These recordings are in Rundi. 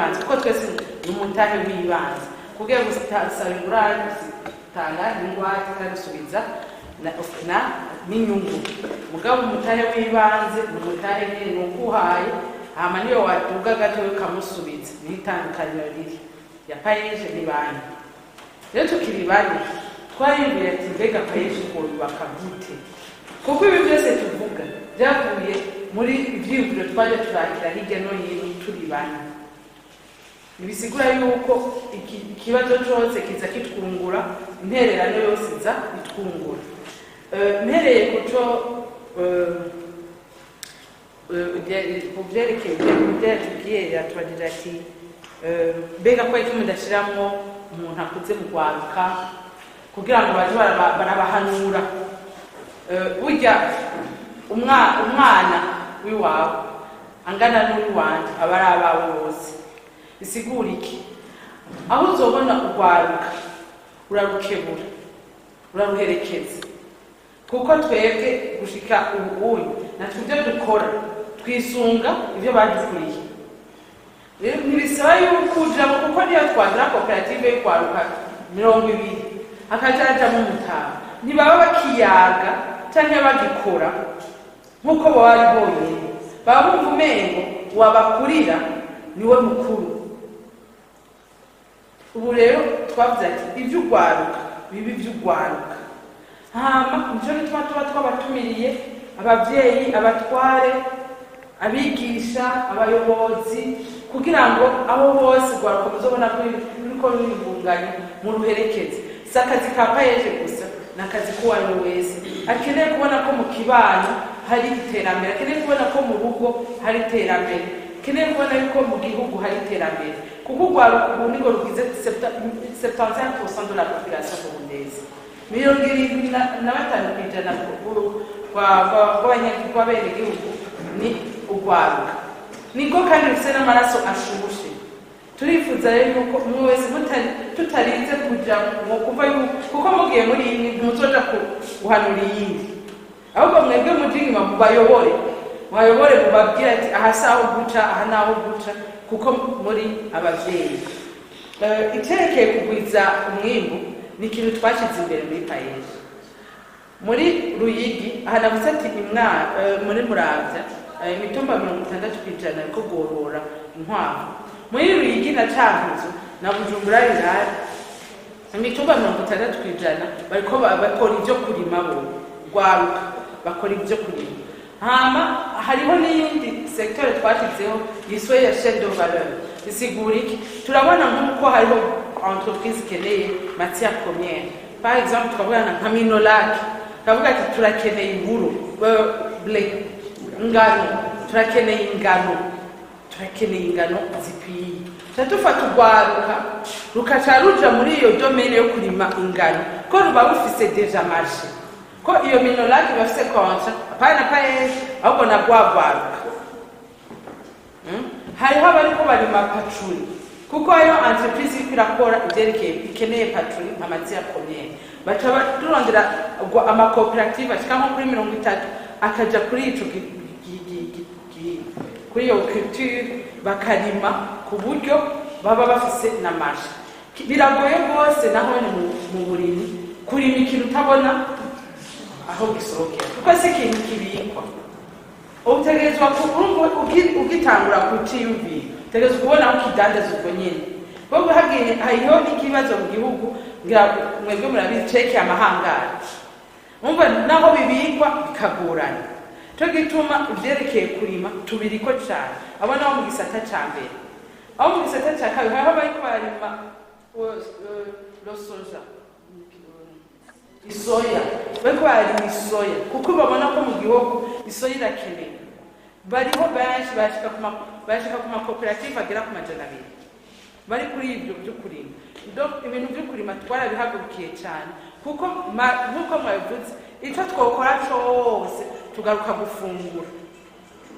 w'ibanze, kuko twese ni umutahe w'ibanze. Kugira ngo usaba ingurane, utanga ingwate kandi usubiza na n'inyungu. Mugabo umutahe w'ibanze ni umutahe nyine, ni ukuhaye, hama niyo waduga gato ukamusubiza. Niho itandukaniro riri ya PAEEJ ni banki. Rero tukiri bane twariyumviye ati: "Mbega PAEEJ twubaka gute?" Kuko ibi byose tuvuga byavuye muri ivyiyumviro twaje turakira hirya no hino turi bane. Ntibisigura yuko ikibazo cose kiza kitwungura, intererano yose iza itwungura. Mpereye kuco ku vyerekeye ibyo yatubwiye, yatubagirira ati: "Mbega ko iki mudashiramwo umuntu akuze mu rwaruka kugira ngo baze barabahanura?" Burya umwana w'iwawe angana n'uw'iwanje aba ari abawe bose. Bisigura iki? Aho uzobona urwaruka, urarukebura, uraruherekeza, kuko twebwe gushika ubu uyu natwe ibyo dukora twisunga ibyo badukuriye. Rero ntibisaba yuko ujamo, kuko niyo twagira koperative yo kwaruka 20, hakaja hajamo umutaha, ntibaba bakiyaga canke bagikora nk'uko baba ari bonyene. Baba bumva umengo wabakurira niwe mukuru. Ubu rero twavuze ati iby'urwaruka bibe iby'urwaruka. Hama nico gituma tuba twabatumiriye abavyeyi, abatware, abigisha, abayobozi, kugira ngo abo bose rwaruka muzobona ko ruriko ruribunganya muruherekeze. Si akazi ka PAEEJ gusa, ni akazi k'uwo ari we wese akeneye kubona ko mu kibano hari iterambere, akeneye kubona ko mu rugo hari iterambere, akeneye kubona yuko mu gihugu hari iterambere, kuko urwaruka ubu nirwo rugize 75% de la population burundaise. 75% rw'abenegihugu ni urwaruka, niko kandi rufise n'amaraso ashushe. Turifuza rero yuko umwe wese tutarinze kuja mu kuva yuko, kuko mugiye muri imwe ntimuzoja guhanura iyindi, ahubwo mwebwe muje inyuma mubayobore, mubayobore, mubabwire ati: "Aha si aho guca, aha ni aho guca," kuko muri abavyeyi. Icyerekeye kugwiza umwimbu ni ikintu twashyize imbere muri PAEEJ. Muri Ruyigi aha navuze ati imwa muri Muramvya, imitumba 60% ariko gorora inkwavu. Muri Ruyigi na Cankuzo na Bujumbura Rirare, imitumba 60% bariko bakora ibyo kurima, bo rwaruka bakora ibyo kurima. Hama hariho n'iyindi secteur twashyizeho yiswe ya chaîne de valeur. Bisigura iki? Turabona nk'uko hariho entreprise ikeneye matière première, par exemple tukavugana nka Minolac, tukavuga ati: "Turakeneye iburo, blé, ingano, turakeneye ingano, turakeneye ingano zikwiye." Tuca dufata urwaruka rukaca ruja muri iyo domaine yo kurima ingano, ko ruba rufise déjà marché, ko iyo Minolac bafise contrat apana na PAEEJ, ahubwo na rwa rwaruka. Hariho abariko barima patchouli, kuko hariho entreprise iriko irakora ivyerekeye ikeneye patchouli nka matière première. Baca turondera ubwo amakoperative ashika nko kuri 30, akaja kuri ico kuri iyo culture, bakarima ku buryo baba bafise na marché. Biragoye rwose naho ni mu burimyi kurima ikintu utabona aho gisohokera, kuko si ikintu kibikwa. Utegerezwa urumva ugitangura kuciyumvira, utegerezwa kubona aho ukidandaza ubwo nyene. Kuko hagiye hariho ikibazo mu gihugu, ngira mwebwe murabizi, cekeye amahangari, umva naho bibikwa bikagorana. Cyo gituma ivyerekeye kurima tubiriko cane. Abo nabo mu gisata ca mbere. Aho mu gisata ca kabiri hariho abariko bararima le soja, isoya. Bariko bararima isoya kuko babona ko mu gihugu isoya irakenewe. Bariho benshi, bashika ku makoperative agera ku 200 bari kuri ibyo byo kurima. Donc ibintu byo kurima twarabihagurukiye cyane, kuko nk'uko mwabivuze, icyo twokora cose tugaruka gufungura.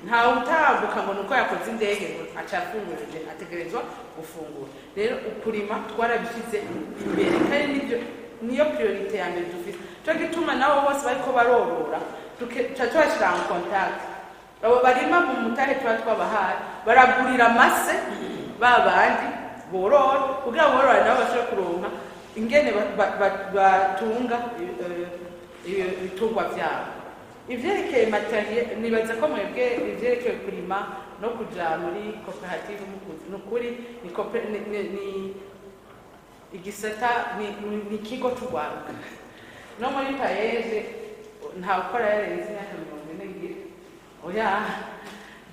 Ntawe utahaguka ngo nuko yakoze indege ngo aca afungurije, ategerezwa gufungura. Rero ukurima twarabishyize imbere, kandi nibyo niyo priorité ya mbere dufite. Cyo gituma nabo bose bariko barorora tuca tubashyira en contact. Abo barima mu mutahe tuba twabahaye baragurira amase. Ba bandi borora, kugira borora nabo bashobore kuronka ingene batunga ibitungwa vyabo. Ivyerekeye matériel, nibaza ko mwebwe ivyerekeye kurima no kuja muri koperative mukuzi, nukuri ni ni igisata ni ikigo c'urwaruka. No muri PAEEJ nta ukora yarenze imyaka 40 ngira, oya.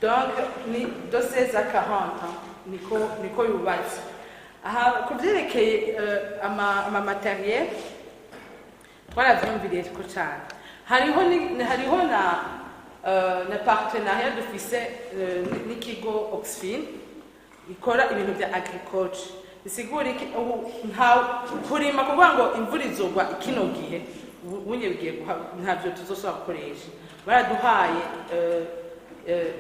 Donc ni de 16 à 40 ans niko yubatse. Aha ku vyerekeye ama matériel, twaravyumviriye ko cane hariho na partenariat dufise n'ikigo Oxfam ikora ibintu vya agriculture. Bisigura iki? Ubu nta kurima kuvuga ngo imvura izogwa kino gihe, bunye bigiye ntavyo tuzosubira gukoresha. Baraduhaye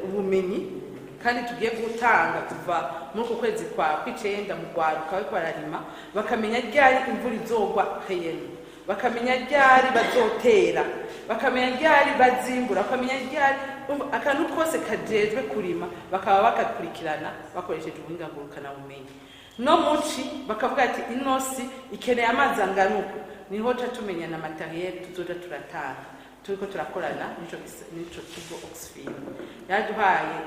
ubumenyi kandi tugiye gutanga kuva muri uku kwezi kwa kw'icenda mu rwaruka bariko bararima, bakamenya ryari imvura izogwa heyeno, bakamenya ryari bazotera, bakamenya ryari bazimbura, bakamenya ryari. Umva, akantu kose kajejwe kurima bakaba bakakurikirana bakoresheje ubuhinga ngurukanabumenyi. No muci bakavuga ati ino si ikeneye amazi angana uku. Niho ca tumenya na matériel tuzoja turatanga. Turiko turakorana n'ico kigo Oxfam yaraduhaye.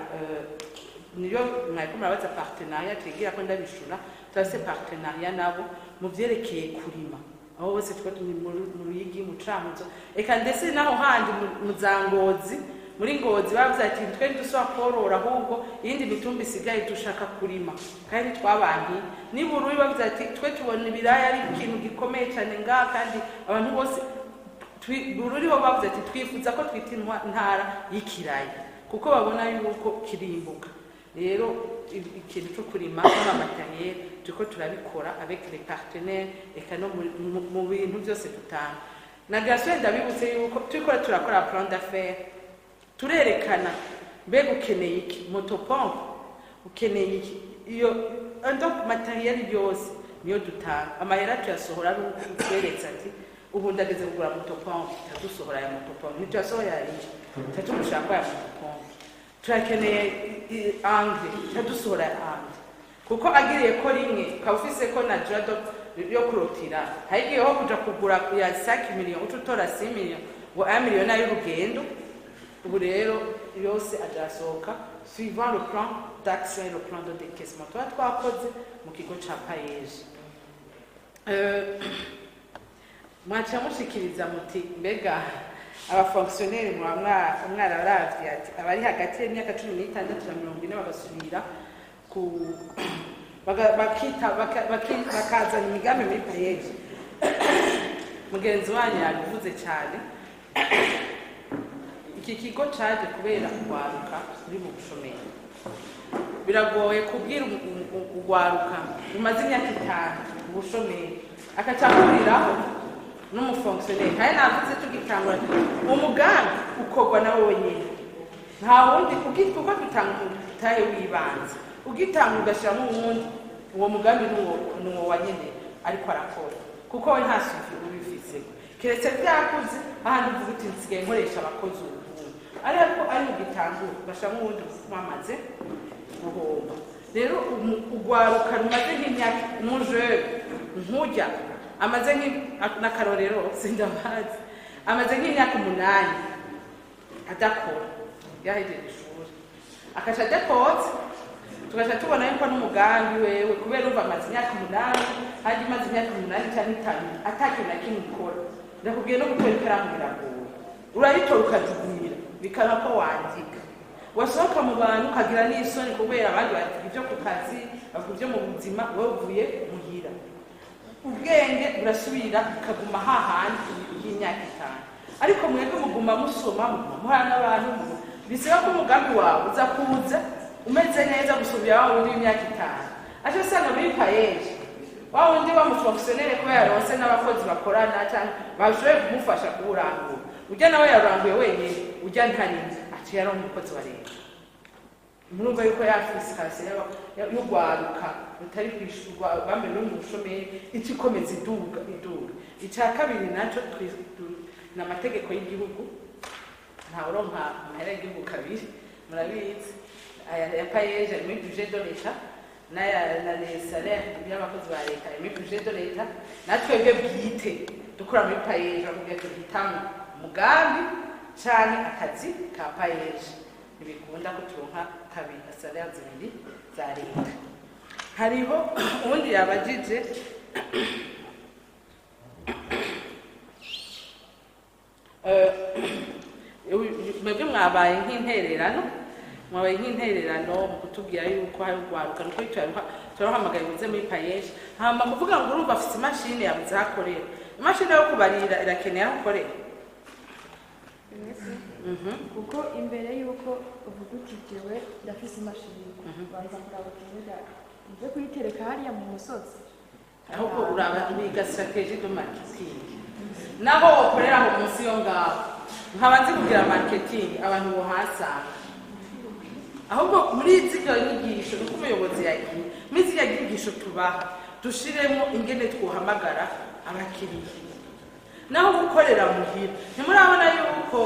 Niyo mwariko murabaza partenariat, tugira ko ndabishura. Turafise partenariat nabo mu vyerekeye kurima aho bose tuba turi mu Ruyigi, mu Cankuzo, eka ndetse naho handi mu za Ngozi. Muri Ngozi bavuze ati twe dusubira korora, ahubwo iyindi mitumba isigaye dushaka kurima kandi twabanki. N'ibururi bavuze ati twe tubona ibiraya ari ikintu gikomeye cyane ngaha, kandi abantu bose Bururi bo bavuze ati twifuza ko twita intara y'ikiraya kuko babona yuko kirimbuka. Rero ikintu cyo kurima n'ama matériel turiko turabikora avec les partenaires, eka no mu bintu byose dutanga. Na gasore ndabibutse yuko turiko turakora plan d'affaires, turerekana mbega ukeneye iki, motopompe, ukeneye iki, iyo donc matériel yose niyo dutanga. Amahera tuyasohora ari uko utweretse ati ubu ndageze kugura motopompe, tadusohora ya motopompe. Ntituyasohora yariye, tatugushaka ya motopompe. Turakeneye engrais, tadusohora ya engrais, kuko agiriye ko rimwe ukaba ufise ko na jado yo kurotira hagiyeho kuja kugura ya 5 millions, uca utora 6 millions ngo aya miliyoni y'urugendo. Ubu rero yose azasohoka suivant le plan d'action et le plan de décaissement tuba twakoze mu kigo ca PAEEJ. Mwaca mushikiriza muti mbega aba fonctionnaires muba mwararavye ati abari hagati y'imyaka 16 na 40 bagasubira ku bakita bakazana imigambi muri PAEEJ. Mugenzi wanyu yabivuze cyane, iki kigo caje kubera urwaruka ruri mu bushomeri. Biragoye kubwira urwaruka rumaze imyaka 5 mu bushomeri akaca ahuriraho n'umu fonctionnaire. Kandi navuze tugitangura, umugambi ukorwa nawe wenyine, nta wundi kuko dutanga umutahe w'ibanze. Ugitanga ugashyiramo uwundi, uwo mugambi ni uwo wa nyene ariko arakora, kuko we nta suivi ubifise, keretse byakuze ahandi uvuga uti nsigaye nkoresha abakozi ubu. Ariko ari ugitangura ugashyiramo uwundi, wamaze guhomba. Rero urwaruka rumaze nk'imyaka, umujene nkujya amaze n'akarorero sindabazi, amaze nk'imyaka 8 adakora, yahejeje ishuri akaca adepotse, tugaca tubona yuko n'umugambi wewe, kubera umva amaze imyaka 8, hajya imaze imyaka 8 cyangwa 5 atakintu na kimwe ukora, ndakubwiye no gutora ikaramu biragoye, urayitora ukajugunyira bikaba ko wandika. Wasohoka mu bantu ukagira n'isoni kubera abandi bavuga ibyo ku kazi, bavuga ibyo mu buzima, wowe uvuye muhira, ubwenge burasubira bukaguma hahandi y'imyaka 5. Ariko mwebwe muguma musoma, muguma muhana n'abantu, bisaba ko umugambi wawe uza kuza umeze neza gusubira wa wundi w'imyaka 5. Aco usanga muri PAEEJ wa wundi wa mu fonctionnaire ko yaronse n'abakozi bakorana cyangwa bashoboye kumufasha kuwurangura, ujya nawe yaranguye wenyine, ujya ntarinze aciye aronka umukozi wa leta. Murumva yuko ya frustration y'urwaruka rutari kwishurwa bambe no mu bushomeri ica ikomeza iduga iduga. Icya kabiri naco ni amategeko y'igihugu, ntawe uronka amahera y'igihugu kabiri, murabizi. Aya ya PAEEJ ari muri budget de l'État. n'aya na les salaires y'abakozi ba leta, muri budget de l'État. Natwebwe bwite dukora muri PAEEJ, bakubwira duhitamwo umugambi canke akazi ka PAEEJ. Ntibikunda ko turonka kabiri, salaire zibiri za leta. Hariho uwundi yabajije mwebwe mwabaye nk'intererano mu kutubwira yuko hari urwaruka nuko turahamagaye muze muri PAEEJ. Hama kuvuga ngo urumva afise imashini, yabuze aho akorera. Imashini yo kubarira irakeneye aho ukorera. Kuko imbere y'uko uvuga uti jewe ndafise imashini, banza kuraba uti mbega nje kuyitereka hariya mu musozi? Ahubwo uraba wiga stratégie de marketing. Naho wokorera aho munsi yo ngaho, nkaba nzi kugira marketing, abantu bohasanga. Ahubwo muri ziriya nyigisho, nuko umuyobozi yagiye, muri ziriya nyigisho tubaha dushiremo ingene twohamagara abakiriya. Naho gukorera muhira, ntimurabona yuko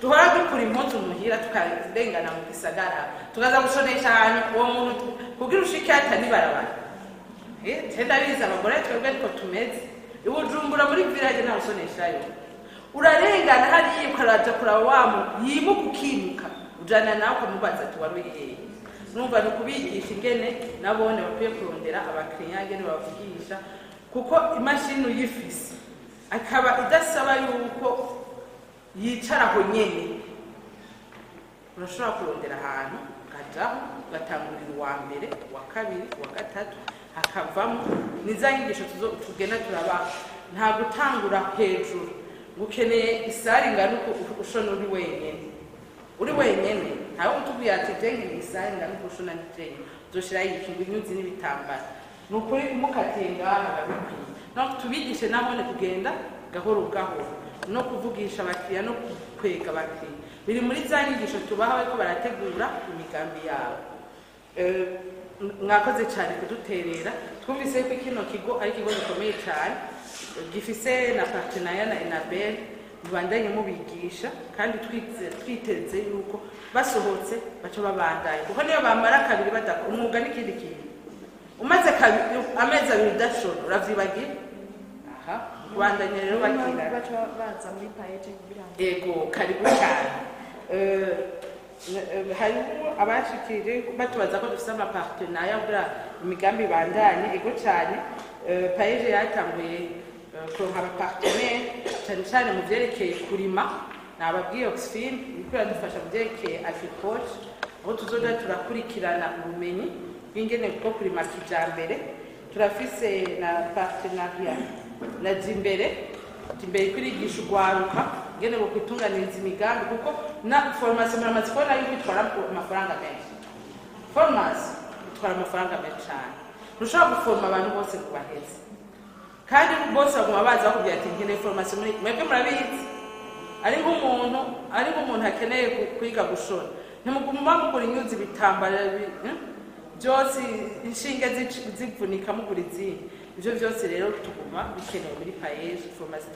duhora dukura impuzu muhira, tukarengana mu gisagara, tukaza gushonesha ahantu uwo muntu kugira ushike hatani barabara? Ndabizi, abagore twebwe ariko tumeze. I Bujumbura muri village ntawe usoneshayo. Urarengana hariya ukaraja kuraba wa muntu yimuka, ukimuka ujana nawe ukamubaza ati: "Wari uri hehe?" Numva ni ukubigisha ingene nabone bakwiye kurondera abakiriya, ingene babavugisha, kuko imashini uyifise akaba idasaba yuko yicara aho nyene. Urashobora kurondera ahantu ukajaho, ugatangurira uwa mbere, uwa kabiri, uwa gatatu, hakavamo. Ni za nyigisho tugenda turabaha. Nta gutangura hejuru ngo ukeneye isari ingana uko ushona uri wenyene. Uri wenyene ntawe utubwiye ati: "Je nkeneye isari ingana uko ushona ndi jenyene, uzoshiraho iki?" Ngo inyuzi n'ibitambara, ni ukuri mukatiye ngaha biba bikwiye. No tubigishe nabone kugenda gahoro gahoro, no kuvugisha abakiriya, no kwega abakiriya, biri muri za nyigisho tubaha bariko barategura imigambi yabo. Mwakoze cyane kuduterera. Twumvise ko kino kigo ari ikigo gikomeye cyane, gifise na partenariat na Enabel. Mubandanye mubigisha, kandi twiteze yuko basohotse baca babandanya, kuko niyo bamara kabiri badakora umwuga n'ikindi kintu. Umaze amezi 2 udashona, uravyibagira. Aha kubandanya rero bakira Baca baza muri PAEEJ kugira ngo Ego, karibu cyane. Hariho abashikije batubaza ko dufise ama partenariat kugira imigambi ibandanye. Ego cyane. PAEEJ yatanguye kuronka aba partenaire, cyane cyane mu vyerekeye kurima. Nababwiye Oxfam iriko iradufasha mu vyerekeye agriculture, aho tuzoja turakurikirana ubumenyi bw'ingene bwo kurima kijambere. Turafise na partenariat na Jimbere. Jimbere ikwigisha urwaruka ingene bo kwitunganiriza imigambi, kuko na formation muramaze kubona yuko itwara amafaranga menshi. Formation itwara amafaranga menshi cyane. Ntushobora guforma abantu bose ngo baheze, kandi bose baguma baza bakubwira ati: "Nkeneye formation." Muri mwebwe murabizi, ari nk'umuntu akeneye kwiga gushona, ntimuguma mugura inyuzi, ibitambara, byose, inshinge zivunika, mugura izindi. Ivyo byose rero tuguma bikenewe muri PAEEJ formation.